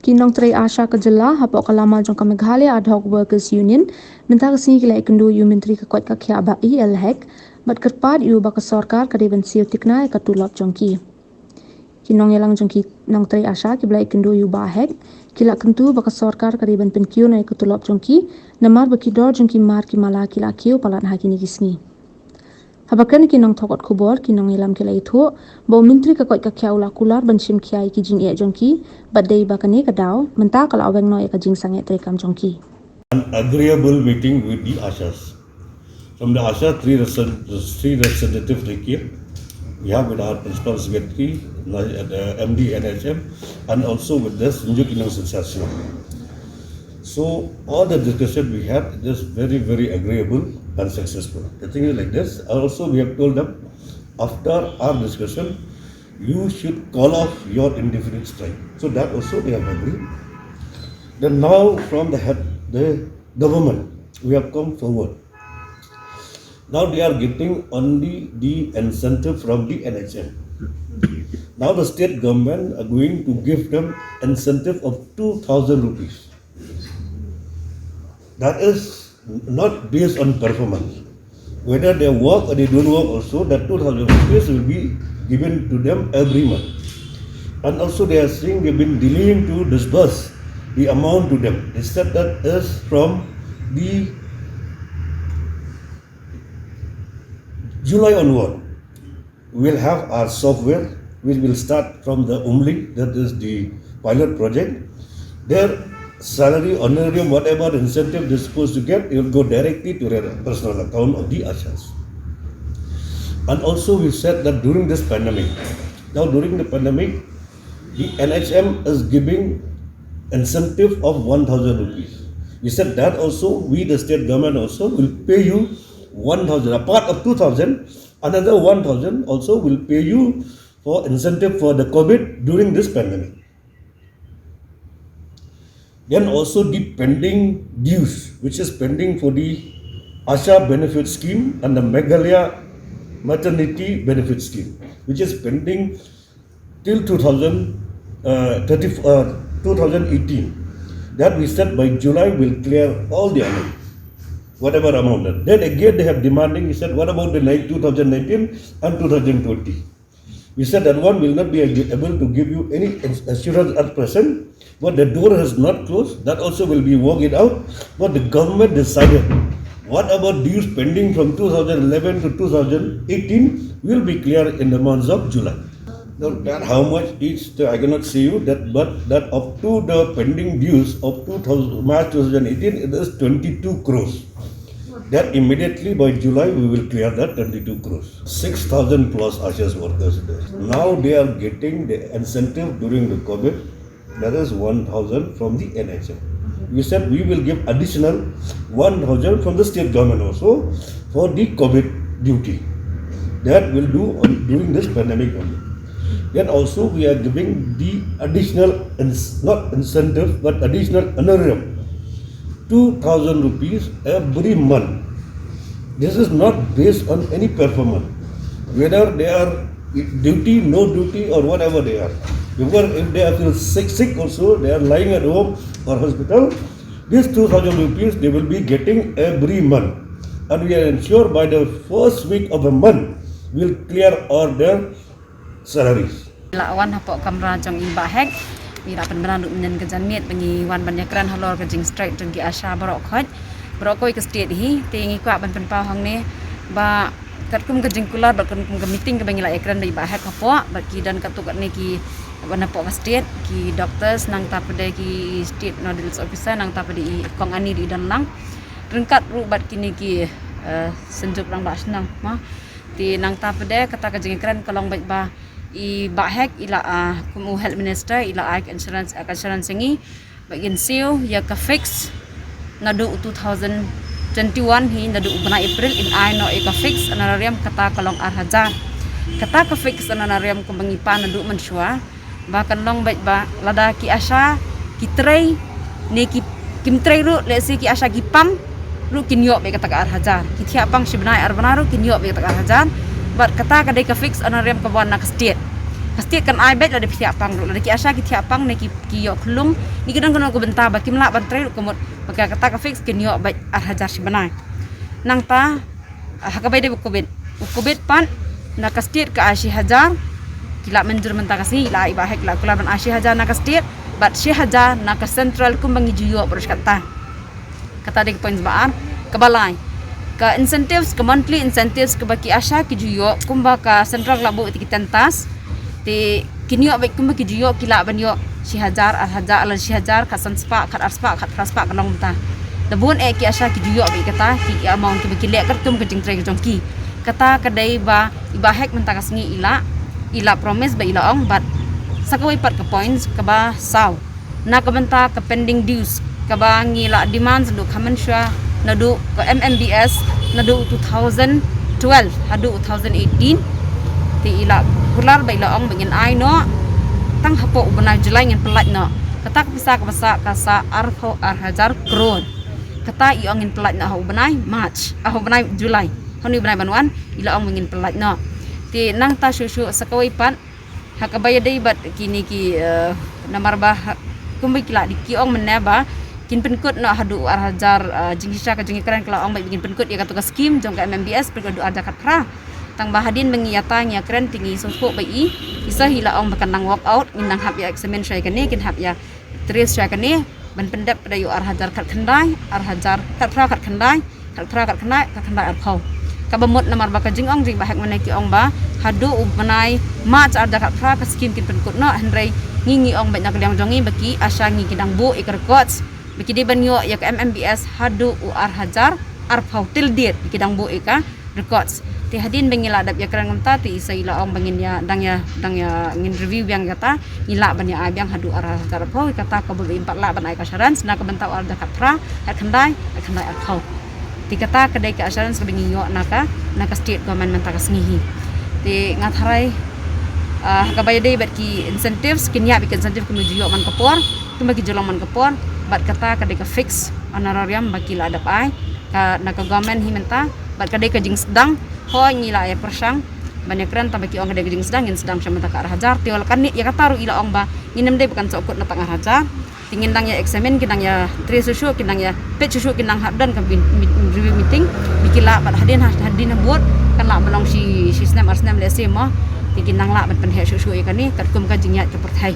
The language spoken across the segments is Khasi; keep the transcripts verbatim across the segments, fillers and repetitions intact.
Ki nongtrei ASHA ka jylla hapoh ka lama jong ka Meghalaya Ad Hoc Workers Union mynta ka sngi ki la ïakynduh ïa u Myntri ka koit ka khiah Bah A L Hek bad kyrpad ïa u ba ka sorkar ka dei ban siew thikna ïa ka tulop jong ki. Ki nongïalang jong ki nongtrei ASHA kiba la ïakynduh ïa u Bah Hek ki la kyntu ba ka sorkar ka dei ban pynkiew noh ïa ka tulop jong ki namar ba ki dor jong ki mar ki mala ki la kiew palat ha kine ki sngi. Haba kren ki nongthoh khubor, ki nongïalam ki la ïathuh ba u Myntri ka koit ka khiah u la kular ban shim khia ïa ki jingeh jong ki bad dei ba kane ka daw mynta ka la weng noh ïa ka jingsangeh treikam jong ki. An agreeable meeting with the ASHAs. From the ASHA, three, represent- three representatives they came. We have with our principal secretary, the M D N H M, and also with the Synjuk Inang Sensation. So all the discussion we had, it is very, very agreeable and successful. The thing is like this. Also, we have told them after our discussion, you should call off your indefinite strike. So that also they have agreed. Then now from the head, the government, we have come forward. Now they are getting only the incentive from the N H M. Now the state government are going to give them incentive of two thousand rupees. That is not based on performance. Whether they work or they don't work also, that two thousand rupees will be given to them every month. And also they are saying they've been delaying to disburse the amount to them. They said that is from the July onward. We'll have our software, which will start from the Umling, that is the pilot project. Their salary, honorarium, whatever incentive they're supposed to get, it will go directly to their personal account of the ASHAs. And also we said that during this pandemic, now during the pandemic, the N H M is giving incentive of one thousand rupees. We said that also, we the state government also will pay you one thousand, a part of two thousand, another one thousand also will pay you for incentive for the COVID during this pandemic. Then also the pending dues, which is pending for the ASHA benefit scheme and the Meghalaya maternity benefit scheme, which is pending till two thousand, uh, thirty, uh, two thousand eighteen. That we said by July we'll clear all the amount, whatever amount. Then again they have demanding, he said, what about the nine- two thousand nineteen and two thousand twenty? We said that one will not be able to give you any assurance at present, but the door has not closed. That also will be worked it out. But the government decided, whatever dues pending from two thousand eleven to two thousand eighteen will be clear in the months of July. Now, that how much each, I cannot say you that, but that up to the pending dues of two thousand, March two thousand eighteen, it is twenty-two crores. That immediately by July we will clear that twenty-two crores. Six thousand plus ASHAs workers there. Now they are getting the incentive during the COVID, that is one thousand from the N H M. We said we will give additional one thousand from the state government also for the COVID duty. That will do on, during this pandemic only. Then also we are giving the additional, ins- not incentive, but additional honorarium, two thousand rupees every month. This is not based on any performance, whether they are duty, no duty, or whatever they are. Because if they are feel sick, sick also, they are lying at home or hospital, this two thousand rupees they will be getting every month. And we are ensured by the first week of the month, we'll clear all their salaries. La wan hapoh kamra jong i Bah Hek. Ngi la pynbna ruh mynnin ka janmiet ba ngi wan ban ïakren halor ka jingstrike jong ki ASHA baroh khoit, baroh kawei ka state hi. Te ngi kwah ban pynpaw hangne ba katkum ka jingkular bad katkum ka meeting kaba ngi la ïakren bad i Bah Hek hapoh bad ki don katto katne ki ban hapoh ka state, ki doctors, nangta pat de ki state nodal officer, nangta pat de i Kong Ani da i Donlang. Ryngkat ruh bad kine ki, eh, Synjuk Rangbah Shnong, mo. Te nangta pat de kata ka jingïakren ka long beit ba i Bah Hek i la, ah, kum u health minister i la ai ka assurance, ka assurance ïa ngi ba kin siew ïa ka fix naduh two thousand twenty-one hi, naduh u bnai April yn ai noh ïa ka fix honorarium, kata ka long ar hajar. Kata ka fix honorarium kumba ngi pan naduh mynshuwa ba kan long beit ba lada ki ASHA ki trei ne ki, kim trei ruh, lehse ki ASHA ki pang ruh kin ïoh beit kata ka ar hajar. Ki thiah pang shi bnai ar bnai ruh kin ïoh beit kata ka ar hajar. Bad kata ka dei ka fix honorarium kaba wan na ka state. Ka state kan ai beit lada phi thiah pang ruh, lada ki ASHA ki thiah pang ne ki, ki ïoh khlung, ne ki don kano ka bynta ba kim lah ban trei ruh ka mut ba ka, kata ka fix kin ïoh beit ar hajar shi bnai. Nangta, ha kaba ïadei bad covid, u covid pat na ka state ka ai shi hajar, ki la mynjur mynta ka sngi, la i Bah Hek la kular ban ai shi hajar na ka state bad shi hajar na ka central kumba ngi ju ïoh baroh shi katta. Kata dei ka points ba ar. Kaba lai, ka incentives, ka monthly incentives kaba ki ASHA ki ju ïoh kumba ka central la buh ïa ki ten task, te kin ïoh beit kumba ki ju ïoh, ki lah ban ïoh shi hajar, ar hajar, lane shi hajar, khatsan spah, khatar spah, khatphra spah, ka long mynta. Da bun eh ki ASHA ki ju ïoh beit kata, ki, ki amount kiba ki leh katkum ka jingtrei ka jong ki. Kata ka dei ba i Bah Hek mynta ka sngi i la, i la promise ba i la ong, bad sa kawei pat ka points kaba saw, na ka bynta ka pending dues kaba ngi la demand naduh khamen shuwa, naduh ka M M B S, naduh two thousand twelve haduh two thousand eighteen. Te i la kular ba i la ong ba ngin ai noh tang hapoh u bnai July, ngin pyllait noh. Kata ka pisa kaba sah ka sah arphew ar hajar klur. Kata i ong ngin pyllait noh ha u bnai March, ah, ha u bnai July. Ha une u bnai ban wan i la ong ba ngin pyllait noh. Te nangta shuh shuh sa kawei pat, ha kaba ïadei bad kine ki, eh, namar ba ha, kumba ki la dei ki ong mynne ba kin pynkut noh haduh ar hajar, eh, jingshisha ka jingïakren, ka la ong ba kin pynkut ïa kato ka scheme jong ka M M B S pynkut haduh ar hajar khatphra. Tang ba hadien ba ngi ïa ta ngi ïakren te ngi sngewthuh ba i, i sa hi la ong ba kan nang work out, ngin nang hap ïa examine shuwa ïa kane, kin hap ïa trace shuwa ïa kane ban pyndep pat ïa u ar hajar khatkhyndai, ar hajar khatphra khatkhyndai, khatphra khatkhyndai, khatkhyndai arphew. Kaba mut namar ba ka jingong jong i Bah Hek mynne ki ong ba haduh u bnai March ar hajar khatphra ka scheme kin pynkut noh, hynrei ngi ngi ong beit na ka liang jong ngi ba ki ASHA ngi ki dang buh ïa ka records ba ki dei ban ïoh ïa ka M M B S haduh u ar hajar arphew, till date ki dang buh ïa ka records. Te hadien ba ngi la dep ïakren kumta te i sa i la ong ba ngin ïa dang ïa, dang ïa ngin review biang kata, ngi lah ban ïa ai biang haduh ar hajar arphew, kata kaba im pat lah ban ai ka assurance na ka bynta u ar hajar khatphra, khatkhyndai, khatkhyndai arphew. Te kata ka dei ka assurance kaba ngi ïoh na ka, na ka state government mynta ka sngi hi. Te nga tharai, ah, kaba ïadei bad ki incentives, kin ïa bad ki incentive kumba ju ïoh man ka por, kumba ki ju long man ka por, bad kata ka dei ka fix honorarium ba ki la dep ai ka na ka government hi mynta, bad ka dei ka jingsdang. Hooid ngi la ïa pyrshang ban ïakren, tang ba ki ong ka dei ka jingsdang, ngin sdang sha mynta ka ar hajar. Te wat la kane ïa kata ruh i la ong ba ngin ym dei ba kan shu kut na tang ar hajar. Te ngin dang ïa examine, kin dang ïa trace shuh shuh, kin dang ïa peit shuh shuh, kin dang hap don ka mi-, mi-, review meeting. Ba ki lah bad hadien ha, hadien ha bud kan lah ban long shi, shi snem ar snem lehse mo. Te kin dang lah ban pynheh shuh shuh ïa kane katkum ka jingïaid ka pyrthei.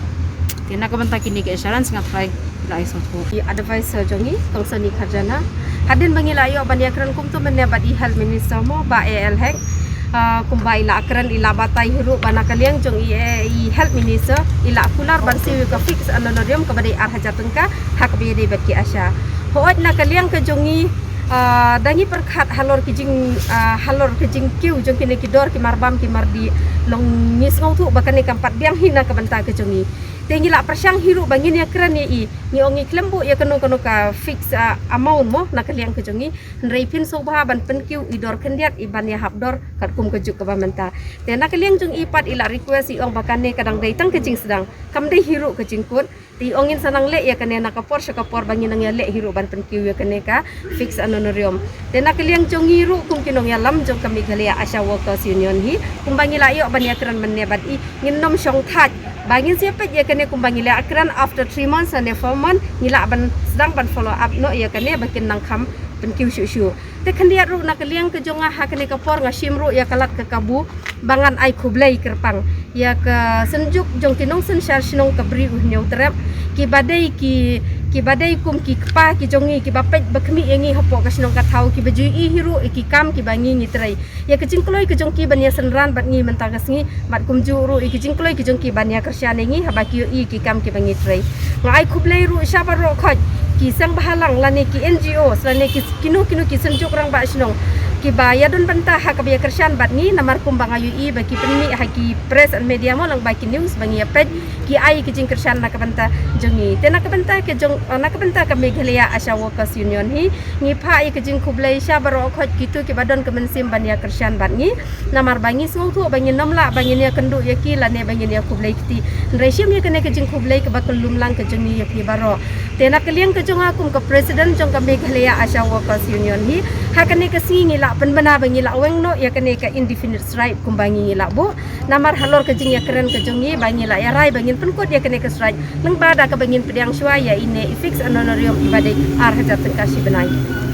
Te na ka bynta kine ki assurance nga tharai la i sngewthuh. I advice jong i Kong Sani Kharjana, hadien ba ngi la ïoh ban ïakren kumto mynne bad i Health Minister mo, Bah A L Hek, ah, kumba i la kren, i la batai hi ruh ba na ka liang jong i, eh, i Health Minister i la kular ban siew ïa ka fix honorarium kaba dei ar hajar tyngka ha kaba ïadei bad ki ASHA. Hooid na ka liang ka jong i, ah, da ngi pyrkhat halor ki jing, ah, halor ki jingkiew jong kine ki dor ki marbam ki mardih, long ngi sngewthuh ba kane kam pat biang hi na ka bynta ka jong i. Te ngi la pyrshang hi ruh ba ngin ïakren ïa i, ngi ong ngi khlem buh ïa kano kano ka fix, ah, amount mo na ka liang ka jong i, hynrei phin sngewbha ban pynkiew i dor khyndiat i ban ïahap dor katkum ka juk kaba mynta. Te na ka liang jong i pat i la request, i ong ba kane ka dang dei tang ka jingsdang, kam dei hi ruh ka jingkut. Te i ong ngin sa nang leh ïa kane na ka por sha ka por ba ngin nang ïaleh hi ruh ban pynkiew ïa kane ka fix honorarium. Te na ka liang jong ngi ruh kum ki nongïalam jong ka Meghalaya ASHA Workers Union hi, kumba ngi la ïoh ban ïakren mynne bad i, ngin nym shong thait ba ngin sa ïa peit ïa kane kumba ngi la ïakren after three months ne four months, ngi lah ban sdang ban follow up noh ïa kane ba kin nang kham pynkiew shuh shuh. Te khyndiat ruh na ka liang ka jong nga ha kane ka por nga shim ruh ïa ka lad ka kabu ba ngan ai khublei kyrpang ïa ka synjuk jong ki nongsynshar shnong ka Bri U Hynñiewtrep, kiba dei ki, kiba dei kum ki kpa ki jong ngi, kiba peit ba khmih ïa ngi hapoh ka shnong ka thaw, kiba ju ïohi hi ruh ïa ki kam kiba ngi ngi trei, ïa ka jingkloi ka jong ki ban ïa synran bad ngi mynta ka sngi, bad kumjuh ruh ïa ka jingkloi ka jong ki ban ïa kyrshan ïa ngi haba ki ïohi ïa ki kam kiba ngi trei. Nga ai khublei ruh sha baroh khoit ki seng bhalang lane ki N G Os lane ki kino kino ki synjuk rangbah shnong kiba ïa don bynta ha kaba ïa kyrshan bad ngi, namar kumba nga ïohi ba ki pynmih ha ki press and media mo, lang ba ki news ba ngi ïa peit, ki ai ka jingkyrshan na ka bynta jong ngi. Te na ka bynta ka jong, eh, na ka bynta ka Meghalaya ASHA Workers Union hi, ngi phah ïa ka jingkhublei sha baroh khoit kito kiba don ka mynsiem ban ïakyrshan bad ngi. Namar ba ngi sngewthuh ba ngin ym lah ba ngin ïakynduh ïa ki lane ba ngin ïakhublei kti. Hynrei shim ïa kane ka jingkhublei kaba kyllum lang ka jong ngi ïa phi baroh. Te na ka liang ka jong nga kum ka president jong ka Meghalaya ASHA Workers Union hi, ha kane ka sngi ngi lah pynbna ba ngi lah weng noh ïa kane ka indefinite strike kumba ngi ngi lah buh. Namar halor ka jingïakren ka jong ngi ba ngi lah ïarai ba ngin pynkut ïa kane ka strike lyngba da kaba ngin pdiang shuwa ïa ine i fixed honorarium iba dei ar hajar tyngka shi bnai.